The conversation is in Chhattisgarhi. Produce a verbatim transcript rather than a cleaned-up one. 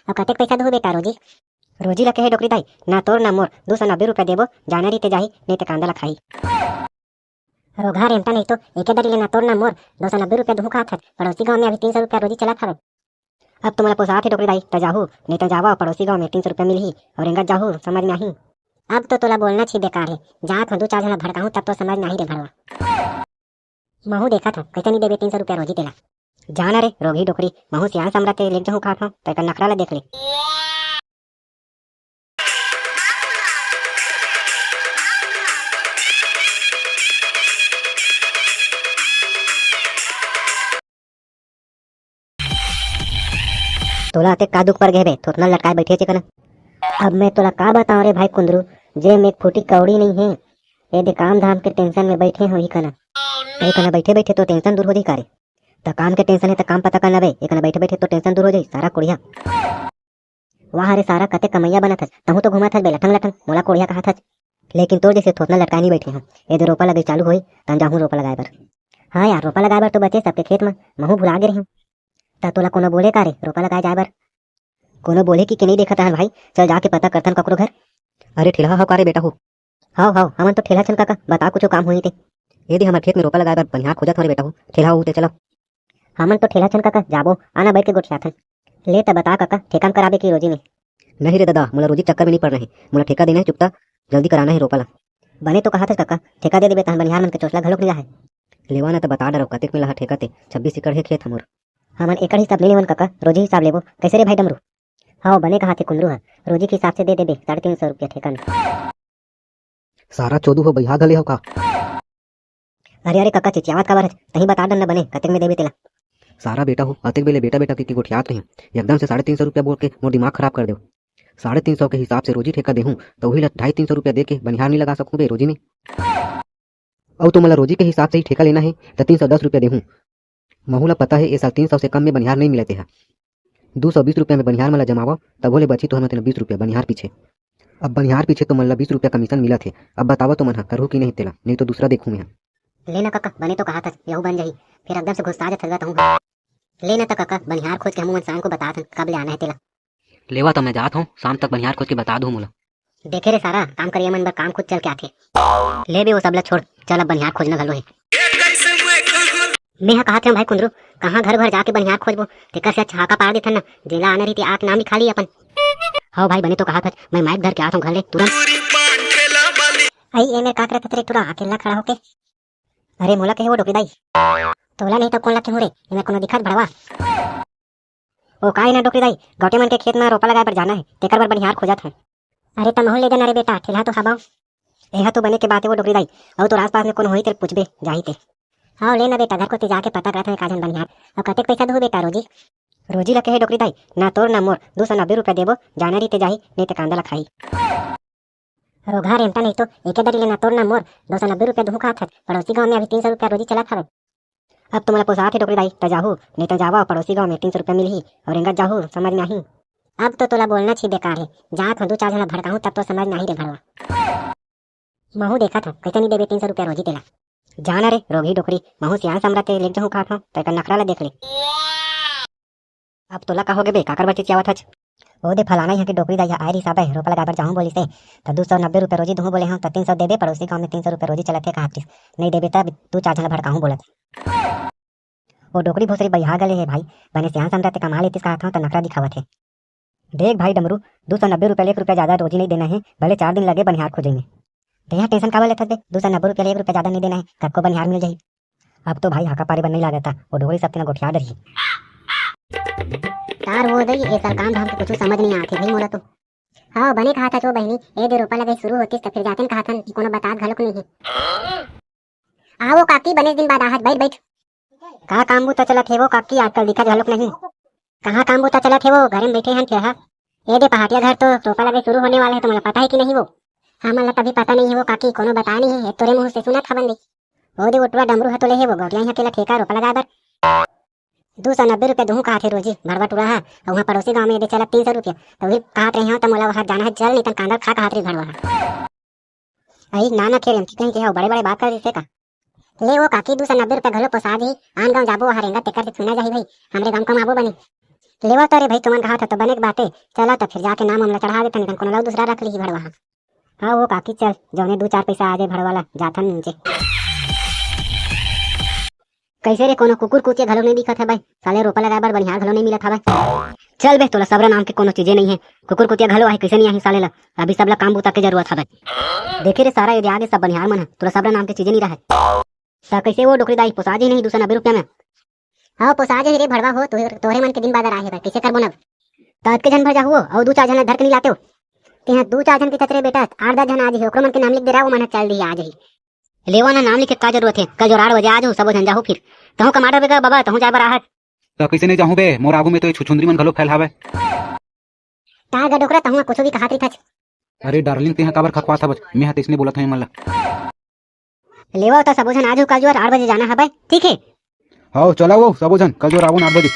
अब कतेक पैसा दुहू बेटा रोजी? रोजी ला कहे डोकरी दाई, ना तोर ना मोर, दू सौ नब्बे रुपया देबो, जाना रही ते जाही, नहीं ते कांदा ला खाही। रोगहा रेमटा नहीं तो एके दरी ले ना तोर ना मोर, दो सौ नब्बे रुपया दुहू खात हस, पड़ोसी गांव में अभी तीन सौ रुपया रोजी चलत हवे। अब तो मोला पोसात हे डोकरी दाई, त जाहू, नहीं त जावा, पड़ोसी गांव में तीन सौ रुपया मिलही, और एंगत जाहू, समझ में आही। अब तो तोला बोलना छी बेकार हे, जात हूँ दू चार झन ला भड़काहूँ, तब तो समझ में आही रे भड़वा। महू देखत हूँ, कैसे नहीं देबे तीन सौ रुपया रोजी तेला। जाना रे रोगही डोकरी, महू सियान समरा ते लेके जाहूँ खात हूँ, तेकर नखरा ला देख ले। तोला अतेक का दुख पर गे बे, थोथना लटकाए बैठे चिकन। अब मैं तोला का बताऊं रे भाई कुंदरू, जे में एक फूटी कौड़ी नहीं है, ये दे काम धाम के टेंशन में बैठे हो ही कना। ये कना बैठे बैठे तो टेंशन दूर हो जाई का रे? त काम के टेंशन है त काम पता कर नबे, ये कना बैठे बैठे तो टेंशन दूर हो जाई सारा कुड़िया। वाह रे सारा, कते कमैया बनत हस, तहूँ तो घूमत हस बे लठंग लठंग, मोला कोढ़िया कहत हस। लेकिन तोर जैसे थोथना लटकाए नहीं बैठे हूँ, ये दे रोपा लगे चालू होई, तन जाहूँ रोपा लगाए बर। हाँ यार, रोपा लगाए बर तो बचे सबके खेत में, महू भुला गे रही हूँ। त तोला कोनो बोले का रे रोपा लगाए जाए बर? कोनो बोले कि, कि नहीं देखत हन भाई, चल जाके पता करथन ककरो घर। अरे ठेलहा हो का रे बेटा हो? हाव हाव, हमन तो ठेलहा छन काका, बता कुछो काम होही ते। ये दे हमर खेत में रोपा लगाए बर बनिहार खोजत हो रे बेटा हो, ठेलहा हो ते चलो। हमन तो ठेलहा छन काका, जाबो, आना बैठ के गोठियाथन। ले त बता काका, ठेका म कराबे कि रोजी में? नहीं रे दादा, मोला रोजी चक्कर में नहीं पड़ना है, मोला ठेका देना है चुकता, जल्दी कराना है रोपा ला। बने तो कहा था काका, ठेका दे देबे तहन बनिहार मन के चोसला घलोक नहीं आहे। लेवा ना त बता डरो, कतेक में लहा ठेका ते, छब्बीस एकड़ है खेत हमर। हमन एकड़ हिसाब नहीं लेवन काका, रोजी हिसाब लेबो, कैसे रे भाई डमरू? हाव बने कहा थे कुंदरू हा, रोजी के हिसाब से दे देबे साढ़े तीन सौ रुपया ठेका में। सारा चोदू हो बइहा घले हो का? अरे, अरे कका, चिचियावत काबर हच? तहीं बता डर न बने, कतेक में देबे तेला। सारा बेटा हो, अतेक बेले बेटा बेटा के, के गोठियात रही, एकदम से साढ़े तीन सौ रुपया बोल के मोर दिमाग खराब कर देव। साढ़े तीन सौ के हिसाब से रोजी ठेका देहूं, त उही ला ढाई तीन सौ रुपया दे के बनिहार नहीं लगा सकूं बे रोजी में। अउ तो मोला रोजी के हिसाब से ही ठेका लेना है, त तीन सौ दस रुपया देहूं। महू ला पता है, ए साल तीन सौ से कम में बनिहार नहीं मिलत हे। दू सौ बीस रुपया में बनिहार मन ला जमावा, तभो ले बची तुहर मन तेला बीस रुपया बनिहार पीछे। अब बनिहार पीछे तो मन ला बीस रुपया कमीशन मिलत हे। अब बतावा तो मन ह करहू कि नहीं तेला, नहीं तो दूसरा देखहूं मैं ह। ले ना कका, बने तो कहा था, यहू बन जाही, फिर एकदम से घुस्सा जात हलवा तहूं ह। ले ना त कका, बनिहार खोज के हमू मन शाम को बतात हन, कब ले आना है तेला। लेवा तो मैं जात हूँ, शाम तक बनिहार खोज के बता दू मोला। देखे रे सारा, काम करिया मन बर काम खुद चल के आथे। ले बे वो सबला छोड़, चल अब बनिहार खोजना घलो हे। मैं हा कहा थे भाई कुंदरू, कहाँ घर घर जाके बनिहार खोजबो, तेकर से अच्छा हाका पार देथन ना, जेला आना रहिते आके नाम लिखा ली अपन। हव भाई, बने तो कहा था, मैं माइक धर के आत हूँ घर ले तुरंत। आई ए मेर का करत हस रे टुरा, अकेला खड़ा होके? अरे मोला कहे वो डोकरी दाई। तोला नहीं तो कौन ला कहूँ रे, एमे कोनो दिखत भड़वा। ओ का हे ना डोकरी दाई, गौटे मन के खेत में रोपा लगाए बर जाना है, तेकर बर बनिहार खोजत हूँ। अरे त महू ले देना रे बेटा, ठेलहा तो हबव। एहा तो बने के बात है वो डोकरी दाई, अउ तोर आसपास में कोनो होही तेल पूछबे जाही ते। हाँ ले ना बेटा, घर कोती जाके पता करत हन का झन बनिहार। अउ कतेक पैसा दुहू बेटा रोजी? रोजी ला कहे डोकरी दाई, ना तोर ना मोर, दू सौ नब्बे रुपया देबो, जाना रही ते जाही, नहीं ते कांदा ला खाही। रोगहा रेमटा नहीं तो एके दरी ले ना तोर ना मोर, दो सौ नब्बे रुपया दुहू खात हस, पड़ोसी गांव में अभी तीन सौ रुपया रोजी चलत हवे। अब तो मोला पोसात हे डोकरी दाई, त जाहू, नहीं त जावा, पड़ोसी गांव में तीन सौ रुपया मिलही, और एंगत जाहू, समझ में आही। अब तो तोला बोलना छी बेकार हे, जात हूँ दू चार झन ला भड़काहूँ तब तो समझ में आही रे भड़वा। महू देखत हूँ, कैसे नहीं देबे तीन सौ रुपया रोजी तेला। जाना रे, रोगही डोकरी, महू सियान समरा ते लेके जाहूँ खात हूँ, तेकर नखरा ला देख ले। अब तोला का होगे बे, काकर बर चिचियावत हच? ओ दे फलाना इहाँ के डोकरी दाई ह आए रिहिस आबे, रोपा लगाए बर जाहूँ बोलिस हे, त दू सौ नब्बे रुपया रोजी दुहूँ बोले हंव, त तीन सौ देबे, पड़ोसी गांव में तीन सौ रुपया रोजी चलत हे कहत रिहिस, नइ देबे त दू चार झन ला भड़काहूँ बोलत हे। ओ डोकरी भोसरी बइहा गले हे भाई, बने सियान समझा ते कमा लेतिस कहत हंव, त नखरा दिखावत हे। देख भाई डमरू, दू सौ नब्बे रुपया ले एक रुपया जादा रोजी नइ देना हे, भले चार दिन लगे बनिहार खोजे में। तेंहा टेंशन काबर लेथस बे? दू सौ नब्बे रुपया ले एक रुपया जादा नइ देना हे, कतको बनिहार मिल जाही। अब तो भाई हाका पारे बर नइ लागत, वो डोकरी सब तेला गोठिया डरही। तार वो दई, ए सरकार धाम के कुछु समझ नइ आथे भाई मोला तो। हाँ, बने कहा था जो बहिनी, ए दे रोपा लगे शुरू होतिस त फिर जातेन कहा थन कि कोनो बतात घलोक नइ हे। आओ काकी, बने दिन बाद आहत, बैठ बैठ। का काम बूता चलत हे वो काकी, आजकल दिखत घलोक नहीं। कहाँ काम बूता चलत हे वो, घरे में बैठे हन ठेहा। ए दे पहाटिया घर तो रोपा लगे शुरू होने वाला है, तुम्हें पता है कि नहीं वो? हमन ला तभी पता नहीं है वो काकी, कोनो बताए नहीं है, तोरे मुंह से सुनत हवन दे। ओ दे ओटवा डमरू ह तो ले हे वो, गौटिया यहाँ केला ठेका रोपा लगाए बर। दू सौ नब्बे रुपया दुहूँ कहा थे रोजी, भड़वा टूरा हा, अउ वहाँ पड़ोसी गाँव में दे चलत तीन सौ रुपया, तो वही कहा रहे हो, त मोला वहाँ जाना है, चल नहीं तन कांदा खा कहा थे भड़वा हा। अई ना ना खेल, एमकी कहीं के हो, बड़े बड़े बात कर देते का। ले वो काकी, दू सौ नब्बे रुपया घलो पोसा दी, आन गाँव जाबो, वहाँ रेंगा तेकर से सुना जाही भाई, हमरे गाँव कमाबो बने। लेवा तो रे भाई, तुमन कहा था तो बने के बात हे। चला तो फिर जाके नाम हमला चढ़ा देथन, कोनो ला दूसरा रख ली भड़वा। हाँ वो काकी, चल, जौने दू चार पैसा आ जाए भड़वा ला, जाथन नीचे। कैसे रे, कोनो कुकुर कुतिया घलो नहीं दिखत हे भाई? साले रोपा लगाए बर बनिहार घलो नहीं मिलत हवय। चल बे, तोला सबरा नाम के कोनो चीजे नहीं हे। कुकुर कुतिया घलो आहे, कैसे नहीं आही साले ला? अभी सब ला काम बूता के जरूरत हवय। देखे रे सारा, ये आगे सब बनिहार मन हे, तोला सबरा नाम के चीजे नहीं रहे। त कैसे वो डोकरी दाई पोसा जी नहीं दू सौ नब्बे रुपया में? हाँ, पोसा जाही रे भड़वा हो, तोहरे मन के दिन बादर आहे भाई, कैसे करबो ना? त अतके झन भर जाहू, अउ दू चार झन ला धर के नहीं लाते हो। तेहा दू चार झन के चतरे बेटा, आठ दस झन आ जाही, ओकरो मन के नाम लिख दे रहा, वो मन चल दिही, आ जाही। लेवा ना, नाम लिखे का जरूरत हे? कल जोराड़ बजे आ जाहू, सबो झन जाहू फिर। तहूँ कमाडर बेगा बाबा, तहूँ जाए बर आहट। त कैसे नहीं जाहूँ बे, मोर आगू में तो ये छुछुंदरी मन घलो फैलावे। तार गा डोकरा, तहूँ कुछ भी कहात रहिथच। अरे डार्लिंग, तेहा काबर खखवात हवच? मैं ह तइसने बोलत हंव एमन ला। लेवा त सबो झन आ जाहू, कल जोर आठ बजे जाना हवय, ठीक हे? हव, चला वो सबो झन, कल जोर आवो ना आठ बजे।